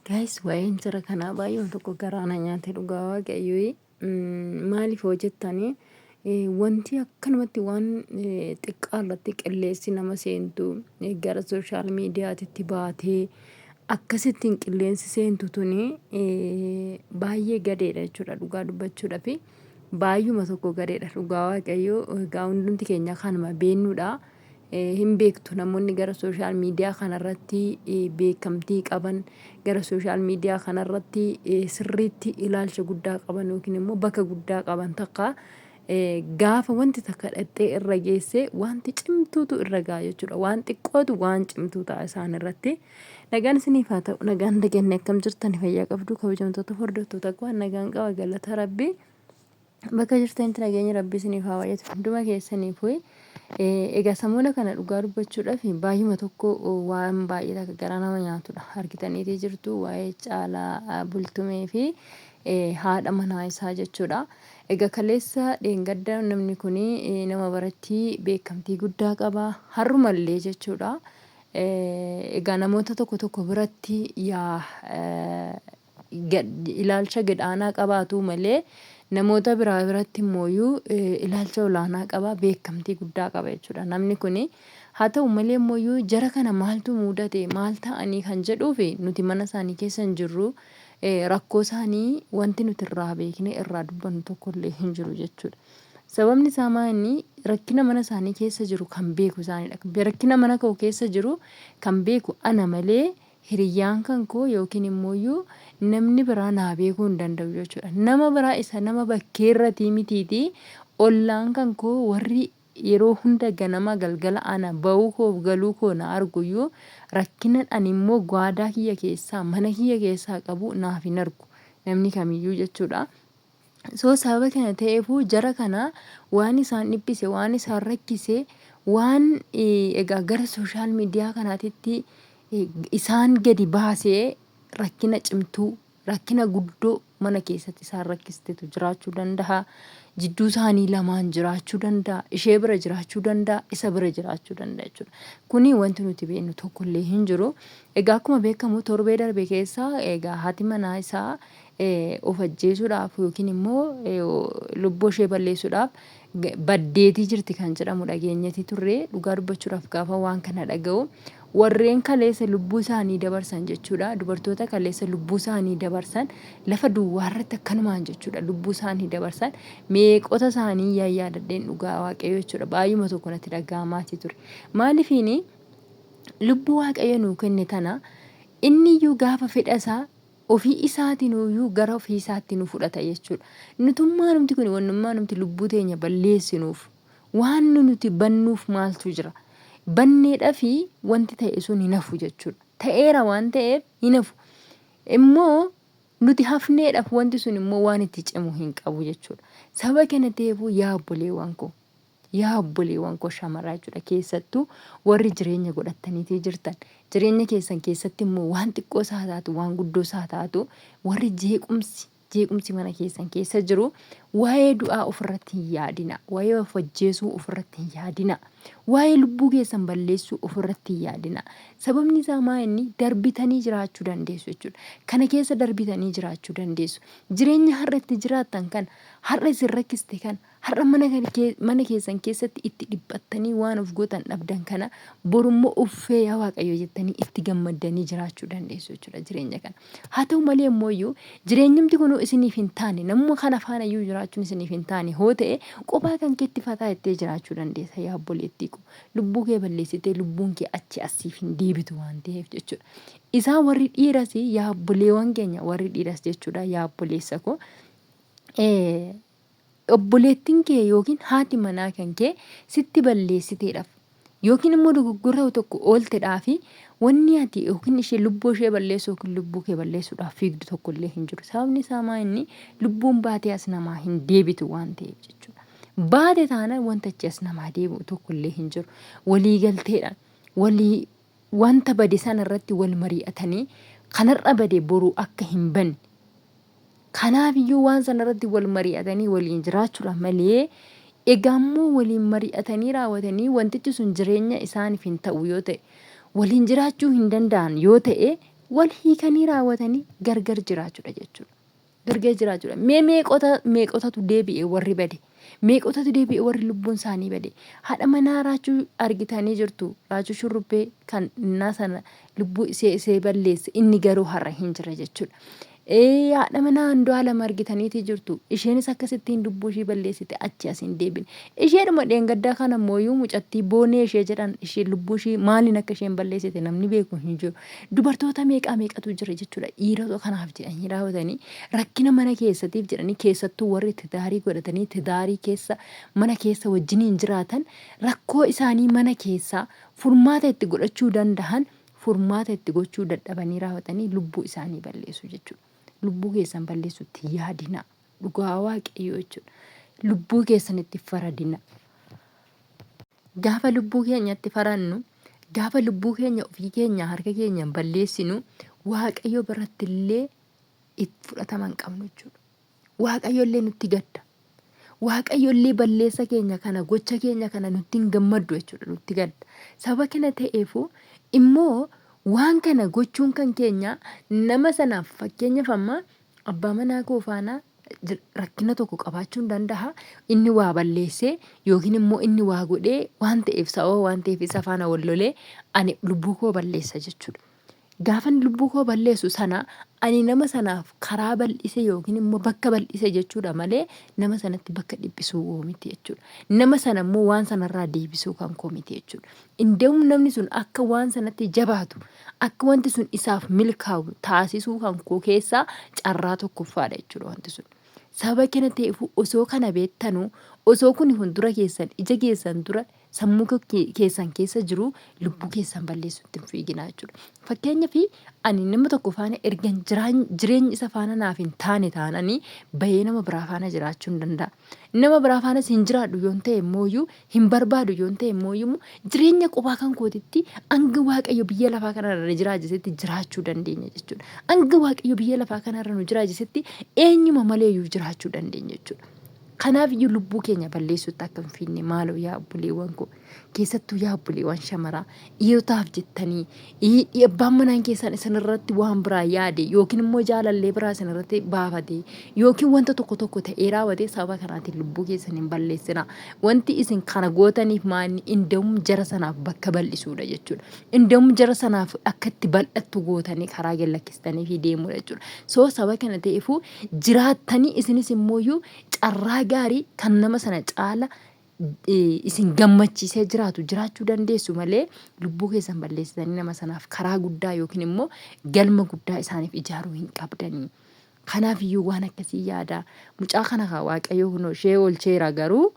Guys, waa'een jara kanaa baay'ee tokko garaa na nyaate, dhugaa Waaqayyoo. Maaliif hoo jettanii, wanti akkanumatti waan xiqqaa irratti qilleensi nama seentu gara social mediatitti baatee akkasittiin qilleensi seentu tuni baay'ee gadeedha jechuudha, dhugaa dubbachuudhafi. Baay'uma tokko gadeedha, dhugaa Waaqayyoo. Egaa hundumti keenya kanuma beennudha. Hin beektu, namoonni gara social media kanarratti beekamtii qaban, gara social media kanarratti sirriitti ilaalcha guddaa qaban yookiin immoo bakka guddaa qaban takka gaafa wanti takka dhaxxee irra geesse, wanti cimtuutu irra ga'a jechuudha. Waan xiqqootu waan cimtuu ta'a isaan irratti. Nagaan isiniif haa ta'u. Nagaan daganne, akkam jirtan? Fayyaa qabdu? Kabajamtoota hordoftoota koo, nagaan qaba, galata Rabbii. Bakka jirtanitti nageenyi Rabbii isiniif haa baay'atu hunduma keessaniifuu. Egaa samuuna kana dhugaa dubbachuudhaaf baay'uma tokko waan baay'ee takka garaa nama nyaatudha. Argitaniitii jirtu waa'ee Caalaa Bultumee fi haadha manaa isaa jechuudha. Egaa kaleessa dheengadda namni kun nama baratti beekamtii guddaa qaba. Har'umallee jechuudha. Egaa namoota tokko tokko biratti yaa ilaalcha gad-aanaa qabaatuu malee, namoota biraa biratti immooyyuu ilaalcha olaanaa qaba, beekamtii guddaa qaba jechuudha namni kuni. Haa ta'u malee immooyyuu jara kana maaltu muudate, maal ta'anii kan jedhuuf, nuti mana isaanii keessa hin jirru. Rakkoo isaanii wanti nuti irraa beeknee irraa dubbannu tokkollee hin jiru jechuudha. Sababni isaa maa inni rakkina mana isaanii keessa jiru kan beeku isaaniidha. Rakkina mana koo keessa jiru kan beeku ana malee hiriyyaan kan koo yookiin immooyyuu namni biraa naa beekuu hin danda'u jechuudha. Nama biraa isa nama bakkeerratii mitiitii, ollaan kan koo warri yeroo hunda ganama galgala ana ba'uu koof galuu koo na arguyyuu, rakkinan ani immoo gwaadaa kiyya keessaa, mana kiyya keessaa qabu naaf hin argu namni kamiyyuu jechuudha. So sababa kana ta'eefuu jara kana waan isaan dhiphise, waan isaan rakkise, waan egaa gara social media kanaatitti isaan gadi baasee, rakkina cimtuu, rakkina guddoo mana keessatti isaan rakkistetu jiraachuu danda'a. Jidduu isaanii lamaan jiraachuu danda'a. Ishee bira jiraachuu danda'a. Isa bira jiraachuu danda'a jechuudha. Kuni wanti nuti beeknu tokkollee hin jiru. Egaa akkuma beekamu torbee darbe keessa egaa haati manaa isaa of ajjeesuudhaaf yookiin immoo lubbuu ishee balleessuudhaaf baddeetii jirti kan jedhamu dhageenyeeti turre. Dhugaa dubbachuudhaaf gaafa waan kana dhaga'u, warreen kaleessa lubbuu isaanii dabarsan jechuudha, dubartoota kaleessa lubbuu isaanii dabarsan lafa duwwaa irratti akkanumaan jechuudha lubbuu isaanii dabarsan meeqota isaanii yaadadheen, dhugaa Waaqayyo jechuudha, baay'uma tokko natti dhaga'amaatii ture. Maaliifiini lubbuu Waaqayyo nuu kenne tana inni iyyuu gaafa fedha isaa ofii isaatiinuyyuu gara ofii isaatti nu fudhata jechuudha. Nutummaanumti kun wannummaanumti lubbuu teenya balleessinuuf, waan nu nuti bannuuf maaltu jira? Banneedha fi wanti ta'e sun hin hafu jechuudha. Ta'eera waan ta'eef hin hafu. Immoo nuti hafneedhaaf wanti sun immoo waan itti cimu hin qabu jechuudha. Sababa kana ta'eefuu, yaa obboleewwan koo, yaa obboleewwan koo shamaraa jechuudha, keessattuu warri jireenya godhattaniitii jirtan, jireenya keessan keessatti immoo waan xiqqoo isaa taatu, waan guddoo isaa taatu, warri jeequmsi mana keessan keessa jiru, waa'ee du'aa ofirratti hin yaadina, waa'ee of ajjeesuu ofirratti hin yaadina, waa'ee lubbuu keessan balleessuu ofirratti hin yaadina. Sababni isaa maa inni darbitanii jiraachuu dandeessu jechuudha. Kana keessa darbitanii jiraachuu dandeessu. Jireenya har'a itti jiraattan kana, har'a isin rakkiste kana, har'a mana keessan keessatti itti dhiphattanii waan of gootan dhabdan kana, borummoo uffee yaa Waaqayyo jettanii itti gammaddanii jiraachuu dandeessu jechuudha jireenya kana. Haa ta'u malee immoo iyyuu jireenyumti kunuu isiniif hin taane, namuma kana faana iyyuu jiraachuun isiniif hin taane hoo ta'e, qophaa kan keetti fataa jettee jiraachuu dandeessa, yaa obboleettii koo. Lubbuu kee balleessitee lubbuun kee achi asiif hin deebitu waan ta'eef jechuudha. Isaan warri dhiiras, yaa obboleewwan keenya warri dhiiras jechuudha, yaa obboleessa koo. Obboleettiin kee yookiin haati manaa kan kee sitti balleessiteedhaaf yookiin immoo dogoggora tokko ooltedhaaf, wanni ati yookiin ishee lubbuu ishee balleessuu yookiin lubbuu kee balleessuudhaaf fiigdu tokko illee hin jiru. Sababni isaa maa inni lubbuun baatee as namaa hin deebitu waan ta'eef jechuudha. Baate taanaan wanta achi as namaa deebi'u tokko illee hin jiru. Walii galteedhaan walii wanta bade sana irratti wal mari'atanii, kanarra bade boru akka hin banne, kanaaf iyyuu waan sana irratti wal mari'atanii waliin jiraachuudha malee, egaa immoo waliin mari'atanii raawwatanii wantichi sun jireenya isaaniif hin ta'u yoo ta'e, waliin jiraachuu hin danda'an yoo ta'e, Wal hiikanii raawwatanii gargar jiraachuudha jechuudha. Gargar jiraachuudha. Mee meeqota meeqotatu deebi'e warri bade? Meeqotatu deebi'e warri lubbuun isaanii bade? Haadha manaa Raachuu argitanii jirtu. Raachuu Shurrubbee kan innaa sana lubbuu isee isee balleesse inni garuu har'a hin jira jechuudha. Ee haadha manaa Andu'aalam argitaniitii jirtu. Isheenis akkasittiin lubbuu ishii balleessite achi as hin deebine. Isheedhuma dheengaddaa kana mooyuu mucattii Boonee ishee jedhan ishee lubbuu ishii maaliin akka isheen balleessite namni beeku hin jiru. Dubartoota meeqaa meeqatu jira jechuudha. Dhiirota kanaaf jedhanii raawwatanii rakkina mana keessatiif jedhanii keessattuu warri tidaarii godhatanii tidaarii keessa mana keessa wajjiniin jiraatan rakkoo isaanii mana keessaa furmaata itti godhachuu dandahan furmaata itti gochuu dadhabanii raawwatanii lubbuu isaanii balleessu jechuudha. Lubbuu keessan balleessutti hin yaadinaa. Dhugaa Waaqayyoo jechuudha. Lubbuu keessanitti faradina. Gaafa lubbuu keenyatti farannu, gaafa lubbuu keenya ofii keenya harka keenyaan balleessinu, Waaqayyo biratti illee itti fudhatama hin qabnu jechuudha. Waaqayyo illee nutti gadda. Waaqayyo illee balleessa keenya kana gocha keenya kana nutti hin gammaddu jechuudha nutti gadda. Sababa kana ta'eefu immoo waan kana gochuun kan keenya nama sanaaf fakkeenyaaf amma abbaa manaa koo faana rakkina tokko qabaachuu hin danda'a. Inni waa balleessee yookiin immoo inni waa godhee waan ta'eef sababa waan ta'eef isa faana wal lolee ani lubbuu koo balleessa jechuudha. Gaafan lubbuu koo balleessu sana ani nama sanaaf karaa bal'ise yookiin immoo bakka bal'ise jechuudha malee nama sanatti bakka dhiphisuu koo miti jechuudha. Nama sana immoo waan sanarraa deebisuu kan koo miti jechuudha. Inda'um namni sun akka waan sanatti jabaatu, akka wanti sun isaaf milkaa'u taasisuu kan koo keessaa carraa tokkoffaadha jechuudha wanti sun. Sababa kana ta'eef osoo kana beektanuu, osoo kun fuuldura keessan ija keessan dura sammuu keessan keessa jiru lubbuu keessan balleessutti hin fiiginaa jechuudha. Fakkeenyaaf ani nama tokko faana ergan jireenyi isa faana naaf hin taane taananii bahee nama biraa faana jiraachuu hin danda'a. Nama biraa faanas hin jiraadhu yoon ta'e immooyyuu hin barbaadu yoon ta'e immooyyuu jireenya qophaa kan kootitti hanga Waaqayyo biyya lafaa kanarra na jiraachisetti jiraachuu dandeenya jechuudha. Hanga Waaqayyo biyya lafaa kanarra nu jiraachisetti eenyuma maleeyyuu jiraachuu dandeenya jechuudha. Kanaaf iyyuu lubbuu keenya balleessuutti akka hin fiigne maaloo yaa obboleewwan koo keessattuu yaa obboleewwan shamaraa dhiirotaaf jettanii abbaan manaan keessan isin irratti waan biraa yaade yookiin immoo jaalallee biraa isin irratti baafate yookiin wanta tokko tokko ta'ee raawwate sababa kanaatiin lubbuu keessan hin balleessinaa. Wanti isin kana gootaniif maanni inda'um jara sanaaf bakka bal'isuudha jechuudha. Inda'um jara sanaaf akka itti bal'attu gootanii karaa gad lakkistanii fi deemuudha jechuudha. So sababa kana ta'eefuu jiraattanii isinis immooyyuu carraa gaarii kan nama sana caala isin gammachiisee jiraatu jiraachuu dandeessu malee lubbuu keessan balleessitanii nama sanaaf karaa guddaa yookiin immoo galma guddaa isaaniif ijaaruu hin qabdanii. Kanaaf iyyuu waan akkasii yaada. Mucaa kana kaa Waaqayyo kunoo ishee oolcheera garuu.